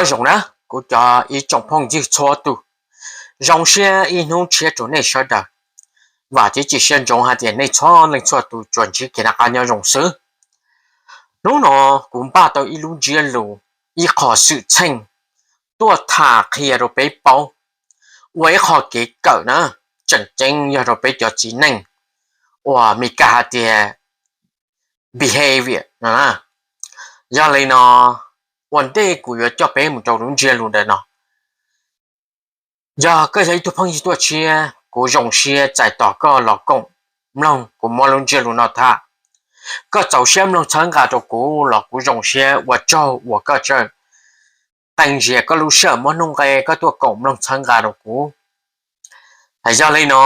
Zoo na, kuv cov ib tsoom phooj ywg txhua tus, zoo siab ib hnub tshiab rau nej sawv daws. Vam thiab cia siab ntsoov hais tias nej txhua leej txhua tus tsuas ntsib kev noj qab nyob zoo xwb. Hnub no kuv npaj tau ib lub ntsiab lus, ib qho xwm txheej tuaj tham qhia rau peb paub ua ib qho kev kawm na, tseem ceeb yog rau peb cov txiv neej uas Mis Kas hais tias behavior no na. Yog li no, ua ntej kuv yuav coj peb mus rau lub ntsiab lus ntawm no, yog koj yog ib tug phooj ywg tuaj tshiab, kuv zoo siab txais tos koj los koom mloog kuv muab lub ntsiab lus no tham. Koj txaus siab mloog txhawb nqa rau kuv los kuv zoo siab ua tsaug uas koj tseem qee zias koj lub sij hawm muab hnub nqe koj tuaj koom mloog txhawb nqa rau kuv. Yog li no,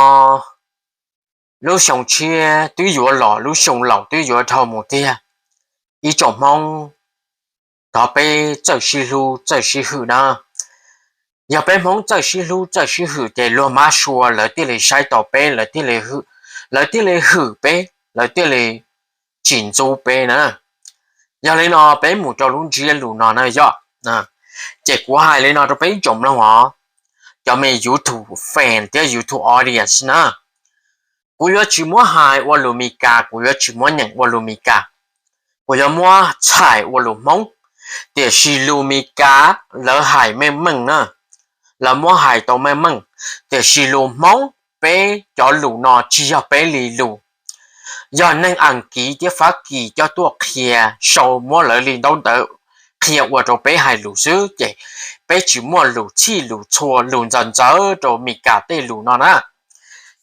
lub xyoo tshiab twb yuav los, lub xyoo laus twb yuav dhau mus tiag. Ib tsoom Hmoob, thov peb txawj sib hlub txawj sib hwm na. Yog peb Hmoob txawj sib hlub txawj sib hwm ces luag mab sua lawv thiaj li saib tau peb, lawv thiaj li hwm peb, lawv thiaj li tsis ntxub peb na. Yog li no peb mus rau lub ntsiab lus no na yom. Ces kuv hais li no rau peb ib tsoom mloog os, cov me YouTube fan thiab YouTube audience na. Kuv yuav tsis muab hais ua lus Mis Kas, kuv yuav tsis muab nyeem ua lus Mis Kas, kuv yuav muab txhais ua lus Hmoob. Tiam sis lus Mis Kas lawv hais meej meej na, lawv muab hais tau meej meej. Tiam sis lus Hmoob, peb cov lus no tsis yog peb li lus, yog neeg Askiv thiab Fab Kis coj tuaj qhia, sau muab lawv li ntaub ntawv qhia ua rau peb hais lus xwb, ces peb tsis muaj lus txhij lus txhua lus ntxaws ntxawv rau Mis Kas tej lus no na.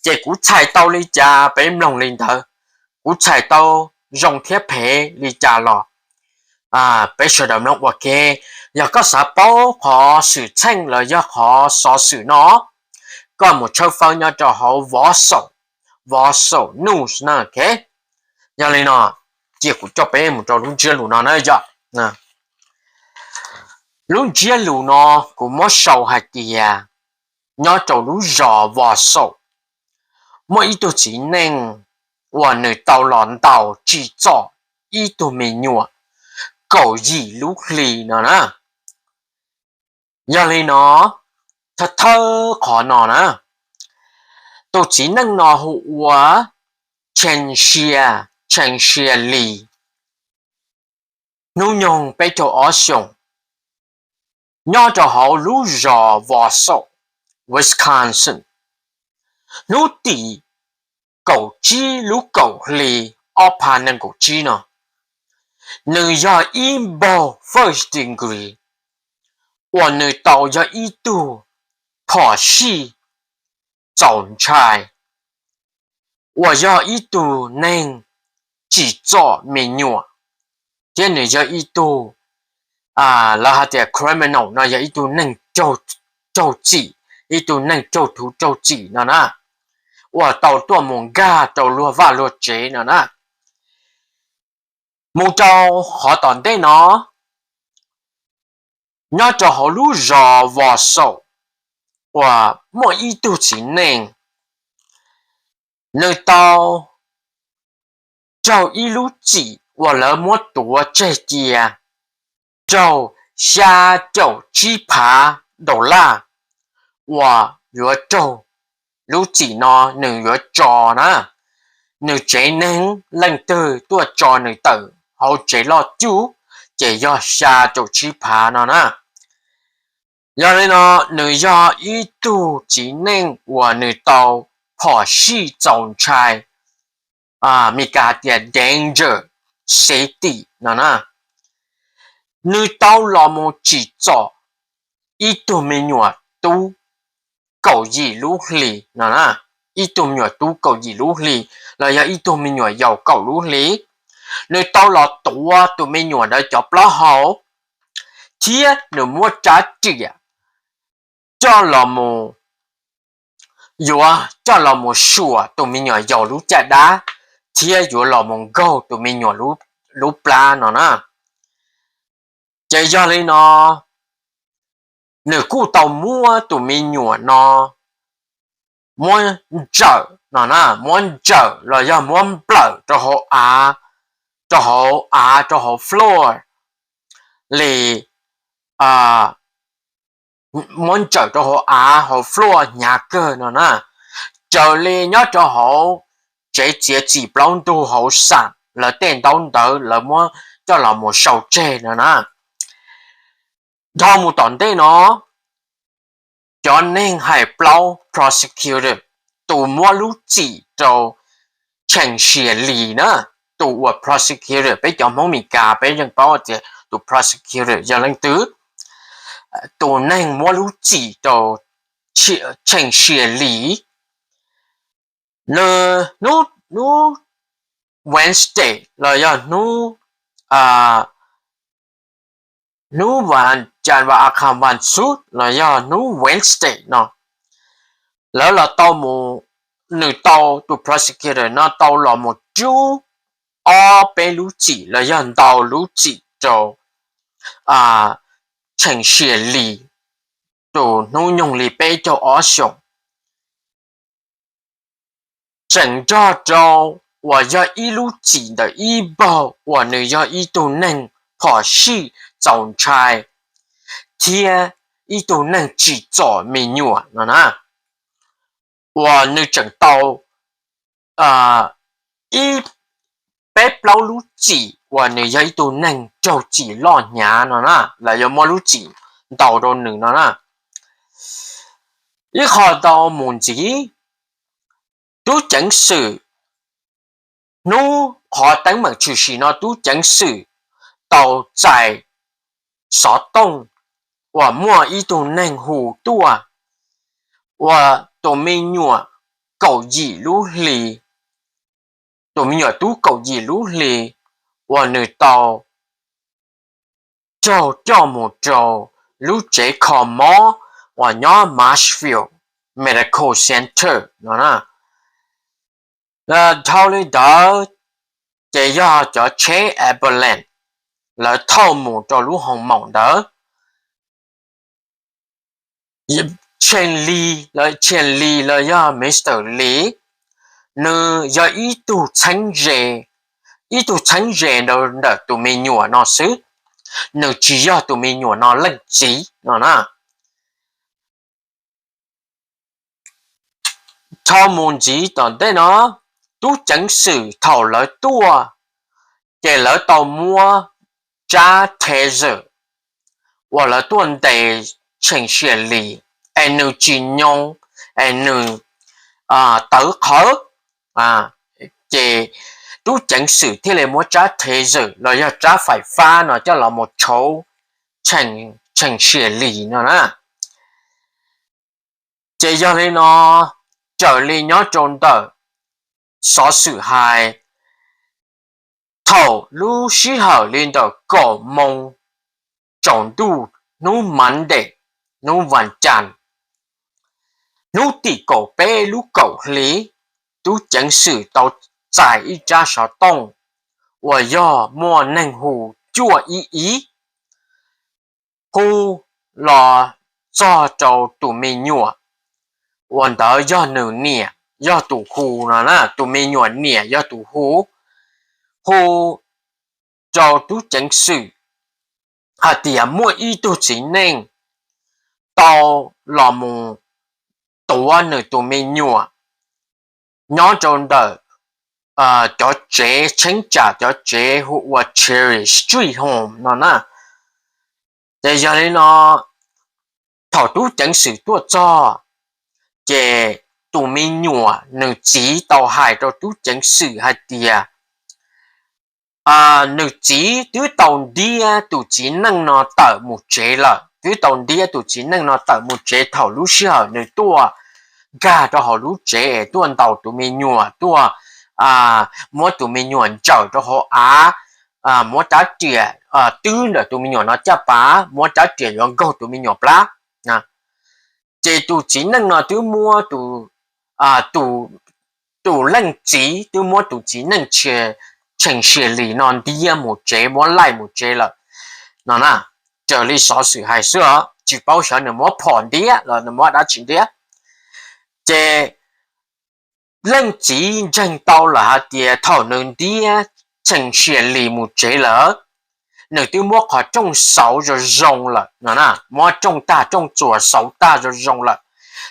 Ces kuv txhais tau li cas peb mloog li ntawd, kuv txhais tau zoo thiab phem li cas los peb sawv daws mloog ua ke. Yog koj xav paub qhov xwm txheej los yog qhov xov xwm no, koj mus tshawb fawb nyob rau hauv Vov Xaum, Vov Xaum News na. Yog li no, cia kuv coj peb mus rau lub ntsiab lus no na yom. Lub ntsiab lus no kuv muab sau hais tias, nyob rau lub zos Vos Xaum, muaj ib tug txiv neej uas nws tau los ntaus tsim txom ib tug me nyuam kaum yim lub hli no na. Yog li no, thawj thawj qhov no na, tus txiv neej no hu ua Tshee Sia, Tshee Sia Lis, hnub nyoog peb caug ob xyoos, nyob rau hauv lub zos Vos Xaum, Wisconsin, hnub tim kaum tsib lub kaum hli ob phav nees nkaum tsib no, nws yog ib npaug first degree uas nws tau yog ib tug phom sij txaus ntshai, uas yog ib tug neeg tsim txom me nyuam, thiab nws yog ib tug, lawv hais tias criminal no yog ib tug neeg raug txim, ib tug neeg raug thuv raug txim no na, uas tau tuaj mus nkag rau luag vaj luag tsev no na. Mus rau qhov tom ntej no, nyob rau hauv lub zos Vos Xaum uas muaj ib tug txiv neej, nws tau raug ib lub txim uas lawv muab tuav tseg cia, raug xya caum tsib phav daus laj uas yuav raug lub txim no nws yuav tso na. Nws tsev neeg leej twg tuaj tso nws tawm hauv tsev loj cuj, ces yog xya caum tsib phav no na. Yog li no, nws yog ib tug txiv neej uas nws tau phom sij txaus ntshai, Mis Kas hais tias danger safety no na. Nws tau los mus tsim txom ib tug me nyuam tub kaum yim lub hli no na, ib tug me nyuam tub kaum yim lub hli, los yog ib tug me nyuam yaus kaum lub hli. Nws tau los tuav tus me nyuam ntawd cov plaub hau, thiab nws muab rab riam coj los mus, yuav coj los mus suam tus me nyuam yaus lub caj dab, thiab yuav los mus nkaug tus me nyuam lub plab no na. Ces yog li no, nws kuj tau muab tus me nyuam no muab ntsawm no na, muab ntsawm los yog muab nplawm rau hauv av, rau hauv av, rau hauv floor li, muab ntsawm rau hauv av hauv floor hnyav kawg no na. Raws li nyob rau hauv tsev txiav txim plaub ntug hauv xam lawv tej ntaub ntawv lawv muab coj los mus sau tseg no na. Dhau mus tom ntej no, cov neeg hais plaub prosecutor, tus muab lub txim rau Cheem Xiam Lis na, tus uas prosecutor peb cov Hmoob Mes Kas peb yeej paub tias tus prosecutor yog leej twg, tus neeg muab lub txim rau Cheem Xiam Lis, nws hnub, hnub Wednesday los yog hnub, hnub vas cas vas a kha vas xub los yog hnub Wednesday no, lawv los tau mus, nws tau, tus prosecutor no tau los mus rub ob peb lub txim los yog ntau lub txim rau Cheem Xiam Lis, tus hnub nyoog li peb caug ob xyoos, tseem nrog rau uas yog ib lub txim ntawm ib npaug uas nws yog ib tug neeg phom sij txaus ntshai thiab ib tug neeg tsim txom me nyuam no na, uas nws tseem tau ib, peb plaub lub txim uas nws yog ib tug neeg raug txim loj hnyav no na, lawv yuav muab lub txim ntaus rau nws no na. Ib qho tau mus ntxiv, tub ceev xwm, hnub qhov teeb meem tshwm sim no tub ceev xwm tau txais xov tooj uas muaj ib tug neeg hu tuaj, uas tus me nyuam kaum yim lub hli, tus me nyuam tub kaum yim lub hli uas nws tau raug coj mus rau lub tsev kho mob uas nyob Marshfield Medical Center no na. Dhau li ntawd ces yog cov tsheb ambulance lawv thauj mus rau lub hoo maum ntawd. Cheem Lis, Cheem Lis los yog Mr Lis, nws yog ib tug txheeb ze, ib tug txheeb ze ntawm tus me nyuam no xwb, nws tsis yog tus me nyuam no leej txiv no na. Dhau mus ntxiv tom ntej no, tub ceev xwm thaum lawv tuaj, ces lawv tau muab tsab taser uas lawv tuaj ntes Cheem Xiam Lis, es nws tsis nyoo, es nws tawv qhawv, ces tub ceev xwm thiaj li muab tsab taser los yog tsab fais fab no coj los mus tshauv Cheem Xiam Lis no na. Ces yog li no, raws li nyob rau ntawm xov xwm hais, thaum lub sij hawm li ntawm kaum moo tsaus ntuj hnub Monday, hnub vas cas, hnub tim kaum peb lub kaum hli, tub ceev xwm tau txais ib tsab xov tooj uas yog muaj neeg hu cuaj ib ib, hu los txog rau tus me nyuam uas ntawd yog nws niam yog tus hu no na, tus me nyuam niam yog tus hu, hu rau tub ceev xwm hais tias muaj ib tug txiv neej tau los mus tuav nws tus me nyuam nyob rau ntawm cov tsev cheeb tsam, cov tsev hu ua Cherry Street Home no na. Ces yog li no, thaum tub ceev xwm tuaj txog, ces tus me nyuam nws txiv tau hais rau tub ceev xwm hais tias nws txiv twb tau ntiab tus txiv neej no tawm mus tsev lawm, twb tau ntiab tus txiv neej no tawm mus tsev thaum lub sij hawm nws tuaj nkag rau hauv lub tsev es tuaj ntaus tus me nyuam, tuaj muab tus me nyuam ntsaws rau hauv av, muab rab riam twb ntawm tus me nyuam no caj pas, muab rab riam yuav nkaug tus me nyuam plab. Ces tus txiv neej no twb muab tus leej txiv twb muab tus txiv neej Cheem Xiam Lis no ntiab mus tsev, muab laij mus tsev lawm no na. Raws li xov xwm hais xwb os, tsis paub xyov nws muab phom ntiab los nws muab dab tsi ntiab. Ces leej txiv ntseeg tau lawm hais tias thaum nws ntiab Cheem Xiam Lis mus tsev lawm, nws twb muab qhov rooj xauv zoo zoo lawm no na, muab rooj tag rooj txuas xauv tag zoo zoo lawm,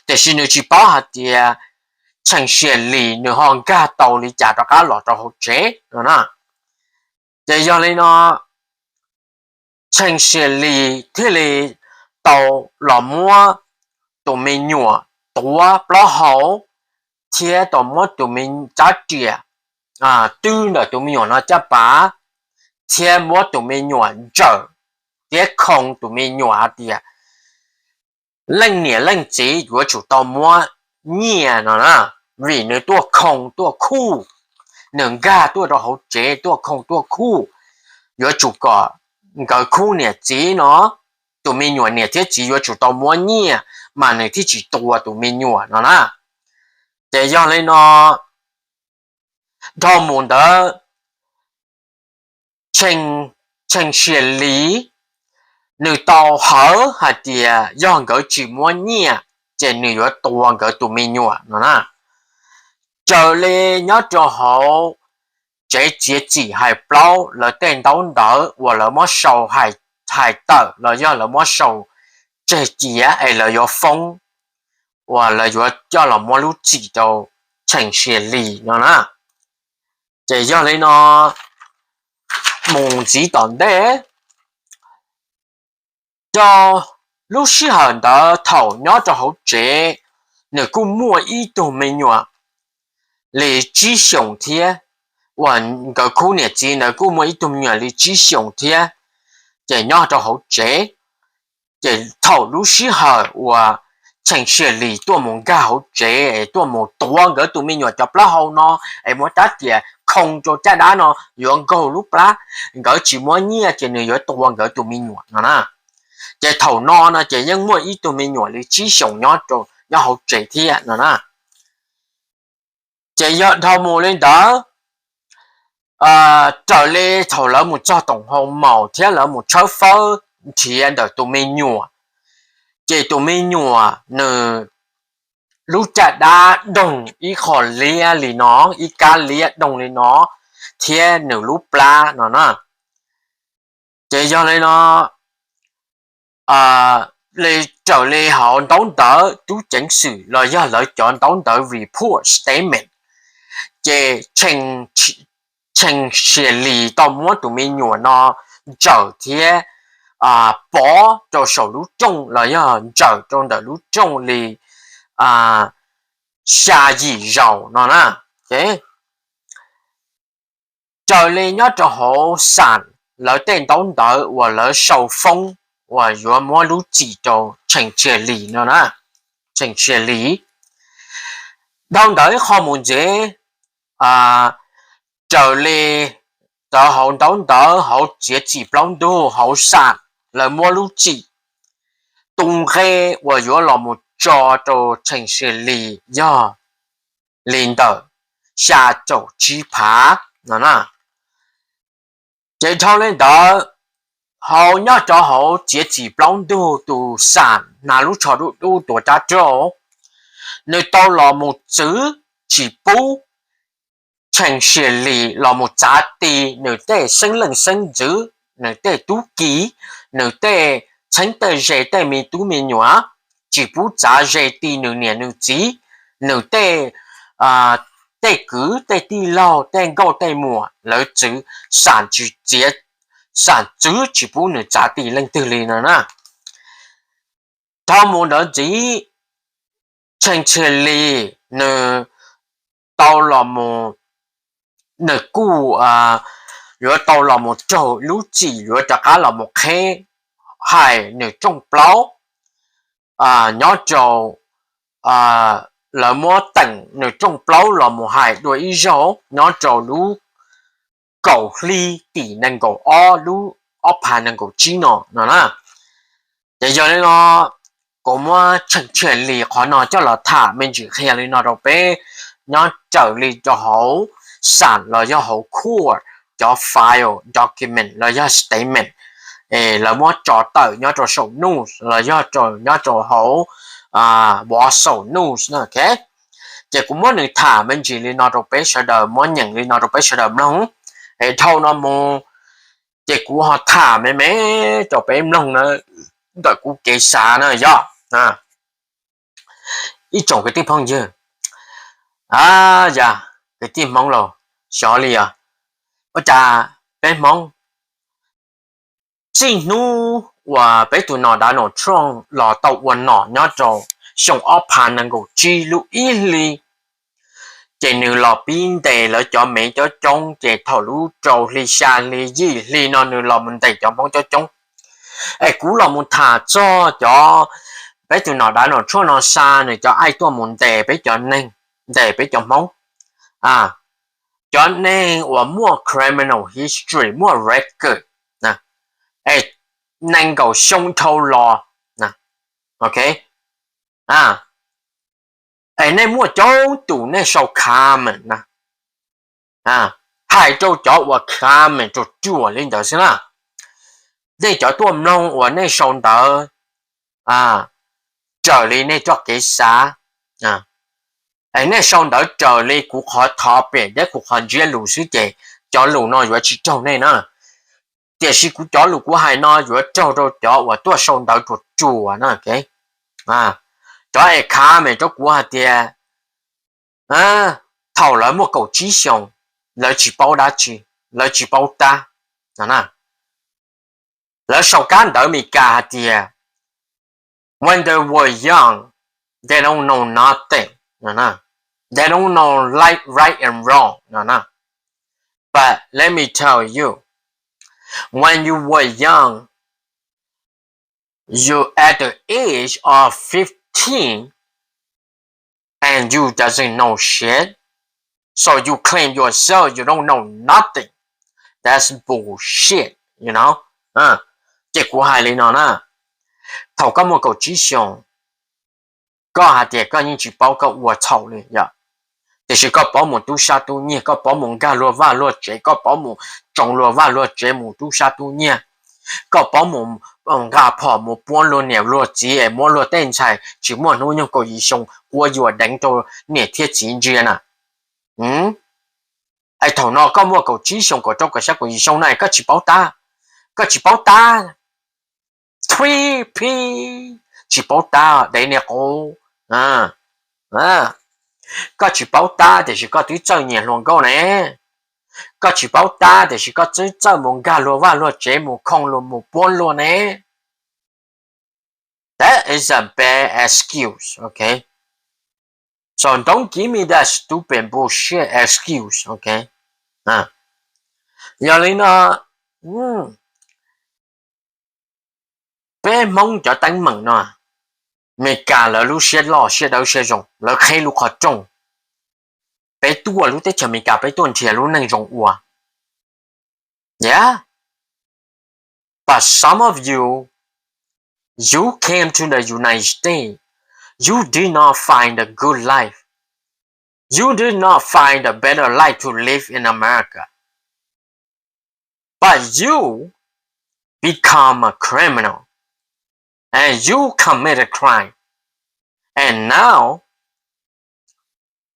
tiam sis nws tsis paub hais tias Tsheej Sias Lis nws ho nkag tau li cas rov qab los rau hauv tsev no na. Ces yog li no Tsheej Sias Lis thiaj li tau los muab tus me nyuam tuav plaub hau thiab tau muab tus me rab riam twb ntawm tus me nyuam no caj pas, thiab muab tus me nyuam ntsawm thiab khoo tus me nyuam hais tias leej niam leej txiv yuav tsum tau muab nyiaj no na, vim nws tuaj khoo tuaj khuj, nws nkag tuaj rau hauv tsev tuaj khoo tuaj khuj, yuav tsum kom nkawd khub niam txiv no, tus me nyuam niam thiab txiv yuav tsum tau muab nyiaj mas nws thiaj tsis tua tus me nyuam no na. Ces yog li no dhau mus ntawd Tsheej Sias Lis nws tau hawv hais tias yog nkawd tsis muab nyiaj ces nws yuav tua nkawd tus me nyuam no na. Raws li nyob rau hauv tsev txiav txim hais plaub lawv tej ntaub ntawv uas lawv muab sau hais tawm los yog lawv muab sau tseg cia es lawv yuav foob uas lawv yuav coj los muab lub txim rau Tsheej Sias Lis no na. Ces yog li no mus ntxiv tom ntej, rau lub sij hawm ntawd thaum nyob rau hauv tsev, nws kuj muaj ib tug me nyuam li tsib xyoos thiab, uas nkawd khub niam txiv ntawd kuj muaj ib tug me nyuam li tsib xyoos thiab, ces nyob rau hauv tsev. Ces thaum lub sij hawm uas Tsheej Sias Lis tuaj mus nkag hauv tsev es tuaj mus tuav nkawd tus me nyuam cov plaub hau no es muab rab riam khoo rau caj dab no yuav nkaug lub plab, nkawd tsis muab nyiaj ces nws yuav tua nkawd tus me nyuam no na. Ces thaum no no ces yeej muaj ib tug me nyuam li tsib xyoos nyob hauv tsev thiab no na. Ces yog dhau mus li ntawd, raws li thaum lawv mus txog toom hau maus thiab lawv mus tshawb fawb nrhiav ntawm tus me nyuam, ces tus me nyuam nws lub caj dab doog ib qho liab li no, ib kab liab doog li no, thiab nws lub plab no na. Ces yog li no, li raws li hauv ntaub ntawv tub ceev xwm los yog lawv cov ntaub ntawv report statement, ces Tsheej Sias Lis tau muab tus me nyuam no ntsawm thiab pov rau saum lub rooj los yog ntsawm rau ntawm lub rooj li xya yim zaus no na. Raws li nyob rau hauv xam lawv tej ntaub ntawv uas lawv sau foob uas yuav muab lub txim rau Tsheej Sias Lis no na, Tsheej Sias Lis. Dhau ntawd ib qho mus ntxiv, raws li tawv hauv ntaub ntawv hauv txiav txim plaub ntug hauv xam lawv muab lub txim, tus nqe uas yuav los mus tso rau Tsheej Sias Lis yog li ntawm xya caum tsib phav no na. Ces dhau li ntawd, hauv nyob rau hauv txiav txim plaub ntug tus xam hnav lub tsho dub dub tuav rab rauj, nws tau los mus txwv tsis pub Tsheej Sias Lis los mus txav ti nws tej xeeb leej xeeb ntxwv, nws tej tub ki, nws tej txheeb tej ze tej me tub me nyuam, tsis pub txav ze ti nws niam nws txiv, nws tej tej kwv tej tij laug tej nkauj tej muam lawv txwv, xam tsis txiav, xam txwv tsis pub nws txav ti leej twg li no na. Dhau mus ntawd ntxiv, Tsheej Sias Lis nws tau los mus, nws kuj yuav tau los mus raug lub txim yuav rov qab los mus qheb hais nws rooj plaub nyob rau, lawv muab teem nws rooj plaub los mus hais dua ib zaug nyob rau lub kaum hli tim nees nkaum ob lub ob phav nees nkaum tsib no no na. Ces yog li no kuv muab Tsheej Sias Lis qhov no coj los tham me ntsis qhia li no rau peb, nyob raws li rau hauv xam los yog hauv court cov file document los yog statement lawv muab tso tawm nyob rau saum news los yog nyob rau hauv Warsaw News no. Ces kuv muab nws tham me ntsis li no rau peb sawv daws, muab nyeem li no rau peb sawv daws mloog. Es dhau no mus Ces kuv ho tham me me rau peb mloog na, ntawm kuv kev xav na yog. Ib tsoom kwv tij phooj ywg, ya, kwv tij Hmoob laus, xyov li os, ua cas peb Hmoob txij hnub uas peb tus nom Donald Trump los tau ua nom nyob rau xyoo ob phav nees nkaum tsib lub ib hli, ces nws los pib ntes lawv cov mev coob coob, ces thaum lub rau hli xya hli yim hli no nws los mus ntes cov Hmoob coob coob. Es kuv los mus tham txog cov, peb tus nom Donald Trump no xa nws cov aim tuaj mus ntes peb cov neeg, ntes peb cov Hmoob, cov neeg uas muaj criminal history, muaj record, es nees nkaum xyoo dhau los, ok, es nej muaj coob tus nej sau comment na, hais rau cov uas comment ruam ruam li ntawd xwb na. Nej cov tuaj mloog uas nej sau ntawv raws li nej txoj kev xav, es nej sau ntawv raws li kuv qhov topic thiab kuv qhov ntsiab lus xwb ces cov lus no yuav tsis raug nej na. Tiam sis kuv cov lus kuv hais no yuav raug rau cov uas tuaj sau ntawv ruam ruam na. Cov es comment rau kuv hais tias thaum lawv muaj kaum tsib xyoos, lawv tsis paub dab tsi, lawv tsis paub tab. Lawv sau kab ntawv Meskas hais tias, when they were young, they don't know nothing. They don't know right, right and wrong. But let me tell you, when you were young, you at the age of fifteen, and you doesn't know shit, so you claim yourself you don't know nothing. That's bullshit, you know. Ces kuv hais li no na, thaum koj muaj kaum tsib xyoos, koj hais tias koj yeej tsis paub koj ua txhaum li yom, tiam sis koj paub mus tub sab tub nyiag, koj paub mus nkag luag vaj luag tsev, koj paub mus tsoo luag vaj luag tsev mus tub sab tub nyiag, koj paub mus nqa phom mus puab luag niam luag txiv es muab luag tej ntxhais tsis muaj hnub nyoog kaum yim xyoo quab yuam deev rau niam thiab txiv ntsia na. Es thaum no koj muaj kaum tsib xyoo, kaum rau, kaum xya, kaum yim xyoo na, koj tsis paub tab, koj tsis paub tab, txhib phib, tsis paub tab dev niag qub. Koj tsis paub tab tiam sis koj twb txawj nyiam hluas nkauj ne. Koj tsis paub tab tiam sis koj twb txawj mus nkag luag vaj luag tsev mus khoo luag mus puab luag ne. That is a bad excuse, okay? So don't give me that stupid bullshit excuse, okay? Yog li no, peb Hmoob cov teeb meem no, Meskas lawv lub siab loj siab dawb siab zoo, lawv qheb lub qhov rooj. Peb tuaj lub teb chaws Amelikas peb tuaj nrhiav lub neej zoo ua. Yeah. But some of you, you came to the United States, you did not find a good life. You did not find a better life to live in America. But you become a criminal and you commit a crime. And now,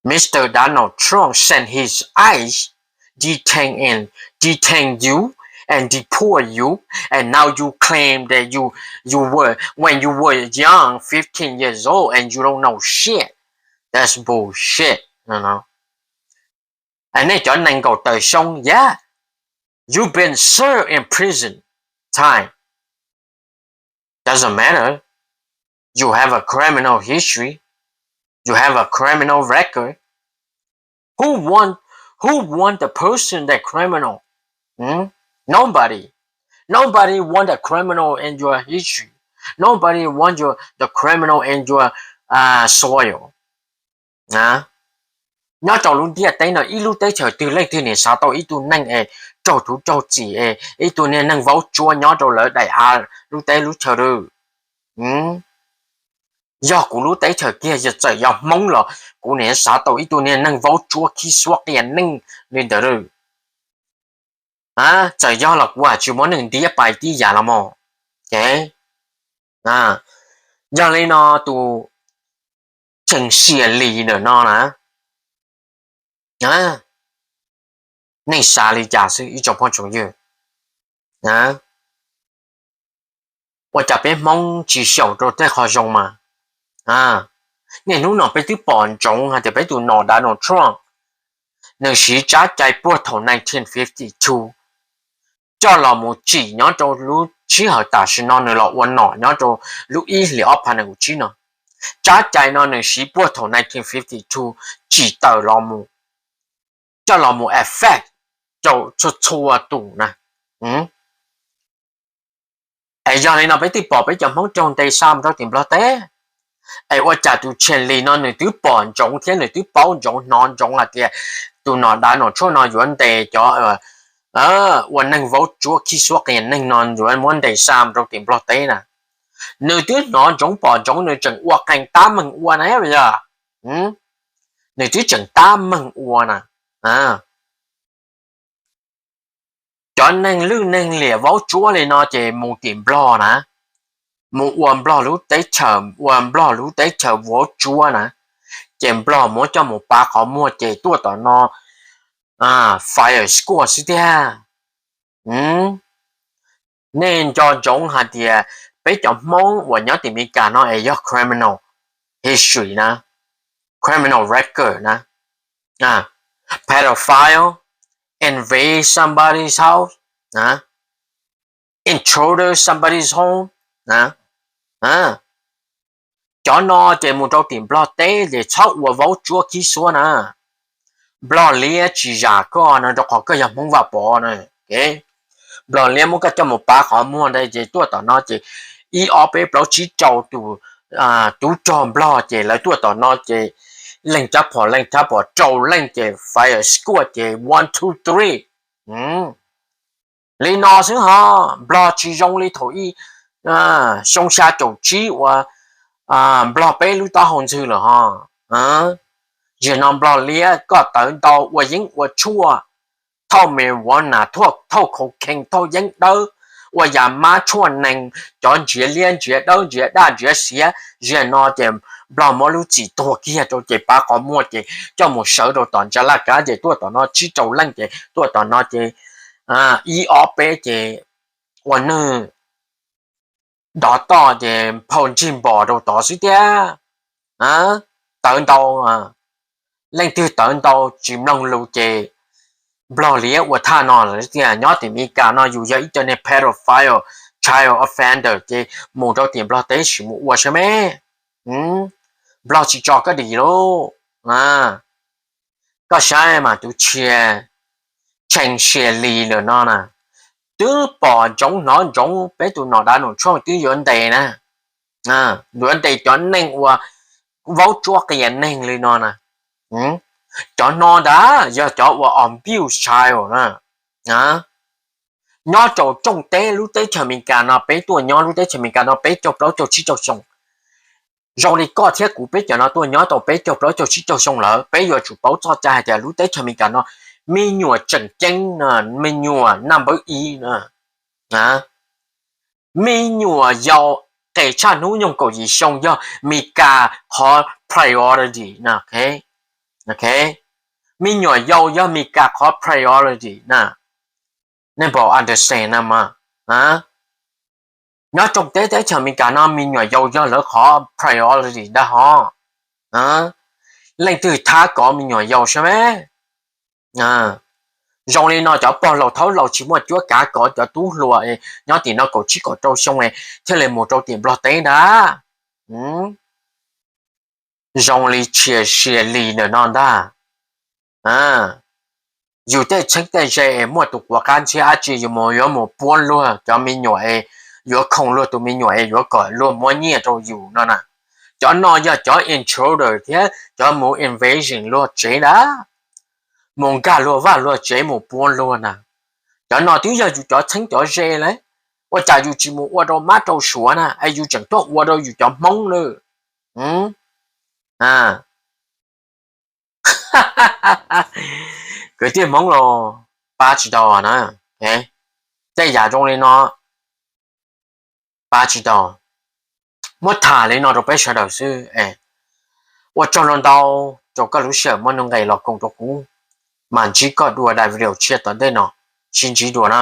Mister Donald Trump sent his ice, detain and detain you and deport you, and now you claim that you you were when you were young, fifteen years old, and you don't know shit. That's bullshit, you know. And nej cov nees nkaum tawm xyoo, yeah, you've been served in prison time. Doesn't matter. You have a criminal history. You have a criminal record. Who want who want the person that criminal? Hmm? Nobody. Nobody want a criminal in your history. Nobody want your the criminal in your uh, soil. Nyob rau lub ntiaj teb no ib lub teb chaws twg leej twg niam xav tau ib tug neeg es raug thuv raug txim es ib tug niag neeg vaub tsuab nyob rau lawv daim av lub teb lub chaw rau. Yog kuv lub teb chaws kiag yog txawm yog Hmoob los kuv niam xav tau ib tug niag neeg vaub tsuab khib suab qias neej li ntawd rau. Txawm yog los kuv hais tsis muab neeg ntiab pais tib yam los mas. Yog li no tus Cheem Xias Lis ntawm no na, nej xav li cas xwb ib tsoom phooj tsoom ywg? Ua cas peb Hmoob tsis xyaum rau tej qhov zoo mas? Niaj hnub no peb twb pom ntsoov hais tias peb tus nom Donald Trump nws siv tsab cai puag thaum nineteen fifty two coj los mus tsim nyob rau lub sij hawm tam sim no nws los ua nom nyob rau lub ib hlis ob phav nees nkaum tsib no. Tsab cai no nws siv puag thaum nineteen fifty two tsim tawm los mus, coj los mus affect rau txhua txhua tus na. Es yog li no peb twb pom peb cov Hmoob raug ntes xa mus rau tim Nplog teb. Es ua cas tus Chen Lis no nws twb pom ntsoov thiab nws twb paub ntsoov hnov ntsoov hais tias tus nom Donald Trump no yuav ntes cov ua neeg vaub tsuab khib suab qias neeg no yuav muab ntes xa mus rau tim Nplog teb na? Nws twb hnov ntsoov pom ntsoov nws tseem ua qee tab meeg ua na yog? Nws twb tseem tab meeg ua na. Cov neeg lwj neeg liam vaub tsuab li no ces mus tim Nplog na, mus ua Nplog lub teb chaws, ua Nplog lub teb chaws vaub tsuab na, ces Nplog muab coj mus pav qhov muag ces tuaj tom no fire squad xwb tiag. Nej nco ntsoov hais tias peb cov Hmoob uas nyob tim Meskas no es yog criminal history na, criminal record na, pedophile, invade somebody's house, intruder somebody's home. Cov no ces mus rau tim Nplog teb ces txhob ua vaub tsuab khib suab na. Nplog liab tsis zam koj no rau qhov koj yog Hmoob Vaj Pov na. Nplog liab muab koj coj mus pav qhov muag ntawd ces tuaj tom no ces ib ob peb plaub tsib rau tus tub rog Nplog ces lawv tuaj tom no ces leej rab phom leej rab phom rau leej ces fire squad ces one two three. Li no xwb ho, Nplog tsis zoo li thaum ib xyoo xya caum tsib uas Nplog peb lub taub hau ntxhw lawm ho. Zaum no Nplog liab koj tawv ntau ua yeeb ua tshuaj, thauj marijuana, thauj cocaine, thauj yeeb dawb, ua yas mab tshuaj nees, cov ntsiav liab ntsiav dawb ntsiav daj ntsiav siav. Zaum no ces Nplog muab lub txim tuag kiag rau ces pav qhov muag ces coj mus sawv rau tom ntsa laj kab ces tuaj tom no tsib rau leej ces tuaj tom no ces ib ob peb ces ua neeg dov toj ces phau ntsig npos rau tod xwb tiag. Tawv ntau, leej twg tawv ntau tsis mloog lus ces Nplog liab ua thaj no lawm tiag. Nyob tim Meskas no yus yog ib co neeg pedophile, child offender ces mus rau tim Nplog teb sim mus ua saib me. Nplog tsis tso koj dim lauj. Koj saib mas tus Chen, Chen Sia Lis lawm no na, twb pom ntsoov hnov ntsoov peb tus nom Donald Trump twb yuav ntes na, yuav ntes cov neeg uas vaub tsuab qias neeg li no na. Cov no ntag yog cov uas abuse child na. Nyob rau rooj teb lub teb chaws Amelikas no peb tuaj nyob lub teb chaws Amelikas no peb caug plaub caug tsib caug xyoo. Zoo li koj thiab kuv peb cov no tuaj nyob tau peb caug plaub caug tsib caug xyoo lawm peb yuav tsum paub txoj cai hais tias lub teb chaws Amelikas no me nyuam tseem ceeb, me nyuam number ib na. Me nyuam yaus qes tshaj hnub nyoog kaum yim xyoo yog Amelikas qhov priority na. Me nyuam yaus yog Amelikas qhov priority na. Nej puas understand na mas? Nyob rooj teb teb chaws Amelikas no me nyuam yaus yog lawv qhov priority ntag ho. Leej twg thab kov me nyuam yaus saib me. Zoo li no cov pog laus thaub laus tsis muaj cuab kav kov cov tub hluas nyob tim no kaum tsib kaum rau xyoo thiaj li mus rau tim Nplog teb ntag. Zoo li Chen Sia Lis ntawm no ntag. Yus tej txheeb tej ze es muaj tus quav qab ntxhiab dab tsi yus mus yuav mus puab luag cov me nyuam es yuav khoom luag tus me nyuam es yuav kom luag muab nyiaj rau yus no na. Cov no yog cov intruder thiab cov mus invasion luag tsev na, mus nkag luag vaj luag tsev mus puab luag na. Cov no twb yog yus cov txheeb cov ze lawm, ua cas yus tsis mus ua rau mab rau suav na es yus tseem tuaj ua rau yus cov Hmoob na. Kwv tij Hmoob los pab tsis tau na. Tej yam zoo li no pab tsis tau. Muab tham li no rau peb sawv daws xwb. Ua tsaug ntau ntau rau koj lub sij hawm muaj nuj nqis los koom rau kuv, mam ntsib koj dua daim video tshiab tom ntej no. Sib ntsib dua na.